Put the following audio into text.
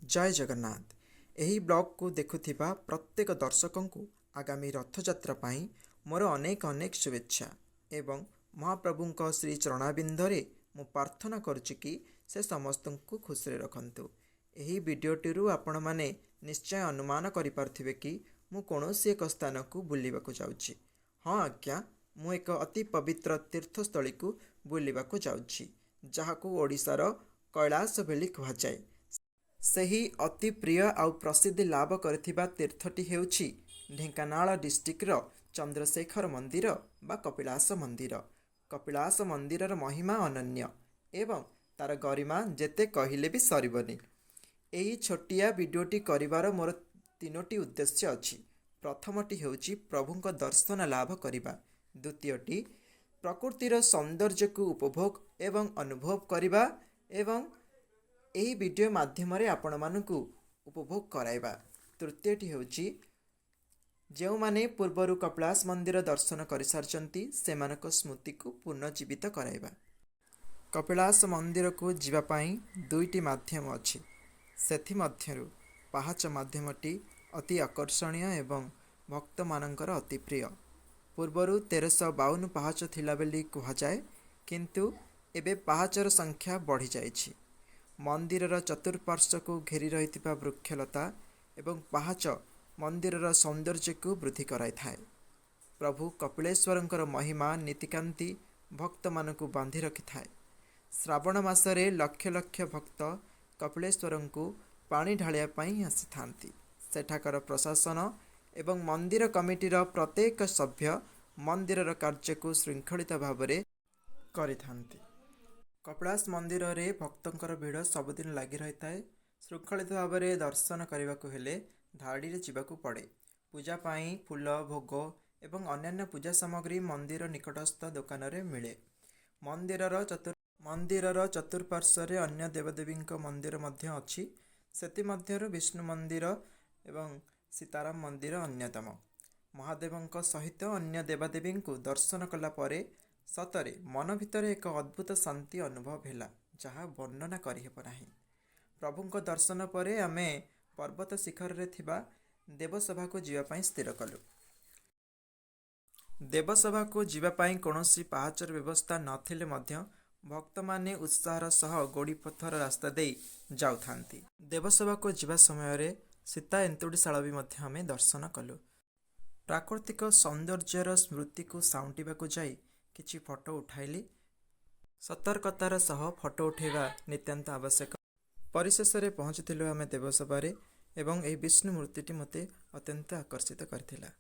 ଜୟ ଜଗନ୍ନାଥ। ଏହି ବ୍ଲଗ୍କୁ ଦେଖୁଥିବା ପ୍ରତ୍ୟେକ ଦର୍ଶକଙ୍କୁ ଆଗାମୀ ରଥଯାତ୍ରା ପାଇଁ ମୋର ଅନେକ ଅନେକ ଶୁଭେଚ୍ଛା ଏବଂ ମହାପ୍ରଭୁଙ୍କ ଶ୍ରୀ ଚରଣାରବିନ୍ଦରେ ମୁଁ ପ୍ରାର୍ଥନା କରୁଛି କି ସେ ସମସ୍ତଙ୍କୁ ଖୁସିରେ ରଖନ୍ତୁ। ଏହି ଭିଡ଼ିଓଟିରୁ ଆପଣମାନେ ନିଶ୍ଚୟ ଅନୁମାନ କରିପାରୁଥିବେ କି ମୁଁ କୌଣସି ଏକ ସ୍ଥାନକୁ ବୁଲିବାକୁ ଯାଉଛି। ହଁ ଆଜ୍ଞା, ମୁଁ ଏକ ଅତି ପବିତ୍ର ତୀର୍ଥସ୍ଥଳୀକୁ ବୁଲିବାକୁ ଯାଉଛି, ଯାହାକୁ ଓଡ଼ିଶାର କୈଳାସ ବୋଲି କୁହାଯାଏ। ସେହି ଅତି ପ୍ରିୟ ଆଉ ପ୍ରସିଦ୍ଧି ଲାଭ କରିଥିବା ତୀର୍ଥଟି ହେଉଛି ଢେଙ୍କାନାଳ ଡିଷ୍ଟ୍ରିକ୍ଟର ଚନ୍ଦ୍ରଶେଖର ମନ୍ଦିର ବା କପିଳାସ ମନ୍ଦିର। କପିଳାସ ମନ୍ଦିରର ମହିମା ଅନନ୍ୟ ଏବଂ ତାର ଗରିମା ଯେତେ କହିଲେ ବି ସରିବନି। ଏହି ଛୋଟିଆ ଭିଡ଼ିଓଟି କରିବାର ମୋର ତିନୋଟି ଉଦ୍ଦେଶ୍ୟ ଅଛି। ପ୍ରଥମଟି ହେଉଛି ପ୍ରଭୁଙ୍କ ଦର୍ଶନ ଲାଭ କରିବା, ଦ୍ୱିତୀୟଟି ପ୍ରକୃତିର ସୌନ୍ଦର୍ଯ୍ୟକୁ ଉପଭୋଗ ଏବଂ ଅନୁଭବ କରିବା ଏବଂ ଏହି ଭିଡ଼ିଓ ମାଧ୍ୟମରେ ଆପଣମାନଙ୍କୁ ଉପଭୋଗ କରାଇବା, ତୃତୀୟଟି ହେଉଛି ଯେଉଁମାନେ ପୂର୍ବରୁ କପିଳାସ ମନ୍ଦିର ଦର୍ଶନ କରିସାରିଛନ୍ତି, ସେମାନଙ୍କ ସ୍ମୃତିକୁ ପୁନର୍ଜୀବିତ କରାଇବା। କପିଳାସ ମନ୍ଦିରକୁ ଯିବା ପାଇଁ ଦୁଇଟି ମାଧ୍ୟମ ଅଛି। ସେଥିମଧ୍ୟରୁ ପାହାଚ ମାଧ୍ୟମଟି ଅତି ଆକର୍ଷଣୀୟ ଏବଂ ଭକ୍ତମାନଙ୍କର ଅତି ପ୍ରିୟ। ପୂର୍ବରୁ 1352 ପାହାଚ ଥିଲା ବୋଲି କୁହାଯାଏ, କିନ୍ତୁ ଏବେ ପାହାଚର ସଂଖ୍ୟା ବଢ଼ିଯାଇଛି। ମନ୍ଦିରର ଚତୁଃପାର୍ଶ୍ୱକୁ ଘେରି ରହିଥିବା ବୃକ୍ଷଲତା ଏବଂ ପାହାଚ ମନ୍ଦିରର ସୌନ୍ଦର୍ଯ୍ୟକୁ ବୃଦ୍ଧି କରାଇଥାଏ। ପ୍ରଭୁ କପିଳେଶ୍ୱରଙ୍କର ମହିମା ନୀତିକାନ୍ତି ଭକ୍ତମାନଙ୍କୁ ବାନ୍ଧି ରଖିଥାଏ। ଶ୍ରାବଣ ମାସରେ ଲକ୍ଷ ଲକ୍ଷ ଭକ୍ତ କପିଳେଶ୍ୱରଙ୍କୁ ପାଣି ଢାଳିବା ପାଇଁ ଆସିଥାନ୍ତି। ସେଠାକାର ପ୍ରଶାସନ ଏବଂ ମନ୍ଦିର କମିଟିର ପ୍ରତ୍ୟେକ ସଭ୍ୟ ମନ୍ଦିରର କାର୍ଯ୍ୟକୁ ଶୃଙ୍ଖଳିତ ଭାବରେ କରିଥାନ୍ତି। କପିଳାସ ମନ୍ଦିରରେ ଭକ୍ତଙ୍କର ଭିଡ଼ ସବୁଦିନ ଲାଗି ରହିଥାଏ। ଶୃଙ୍ଖଳିତ ଭାବରେ ଦର୍ଶନ କରିବାକୁ ହେଲେ ଧାଡ଼ିରେ ଯିବାକୁ ପଡ଼େ। ପୂଜା ପାଇଁ ଫୁଲ, ଭୋଗ ଏବଂ ଅନ୍ୟାନ୍ୟ ପୂଜା ସାମଗ୍ରୀ ମନ୍ଦିର ନିକଟସ୍ଥ ଦୋକାନରେ ମିଳେ। ମନ୍ଦିରର ଚତୁଃପାର୍ଶ୍ୱରେ ଅନ୍ୟ ଦେବାଦେବୀଙ୍କ ମନ୍ଦିର ମଧ୍ୟ ଅଛି। ସେଥିମଧ୍ୟରୁ ବିଷ୍ଣୁ ମନ୍ଦିର ଏବଂ ସୀତାରାମ ମନ୍ଦିର ଅନ୍ୟତମ। ମହାଦେବଙ୍କ ସହିତ ଅନ୍ୟ ଦେବାଦେବୀଙ୍କୁ ଦର୍ଶନ କଲା ପରେ ସତରେ ମନ ଭିତରେ ଏକ ଅଦ୍ଭୁତ ଶାନ୍ତି ଅନୁଭବ ହେଲା, ଯାହା ବର୍ଣ୍ଣନା କରିହେବ ନାହିଁ। ପ୍ରଭୁଙ୍କ ଦର୍ଶନ ପରେ ଆମେ ପର୍ବତ ଶିଖରରେ ଥିବା ଦେବସଭାକୁ ଯିବା ପାଇଁ ସ୍ଥିର କଲୁ। ଦେବସଭାକୁ ଯିବା ପାଇଁ କୌଣସି ପାହାଚର ବ୍ୟବସ୍ଥା ନଥିଲେ ମଧ୍ୟ ଭକ୍ତମାନେ ଉତ୍ସାହର ସହ ଗୋଡ଼ି ପଥର ରାସ୍ତା ଦେଇ ଯାଉଥାନ୍ତି। ଦେବସଭାକୁ ଯିବା ସମୟରେ ସୀତା ଏନ୍ତୁଡ଼ିଶାଳ ବି ମଧ୍ୟ ଆମେ ଦର୍ଶନ କଲୁ। ପ୍ରାକୃତିକ ସୌନ୍ଦର୍ଯ୍ୟର ସ୍ମୃତିକୁ ସାଉଁଟିବାକୁ ଯାଇ କିଛି ଫଟୋ ଉଠାଇଲି। ସତର୍କତାର ସହ ଫଟୋ ଉଠାଇବା ନିତାନ୍ତ ଆବଶ୍ୟକ। ପରିଶେଷରେ ପହଞ୍ଚିଥିଲୁ ଆମେ ଦେବସଭାରେ ଏବଂ ଏହି ବିଷ୍ଣୁ ମୂର୍ତ୍ତିଟି ମୋତେ ଅତ୍ୟନ୍ତ ଆକର୍ଷିତ କରିଥିଲା।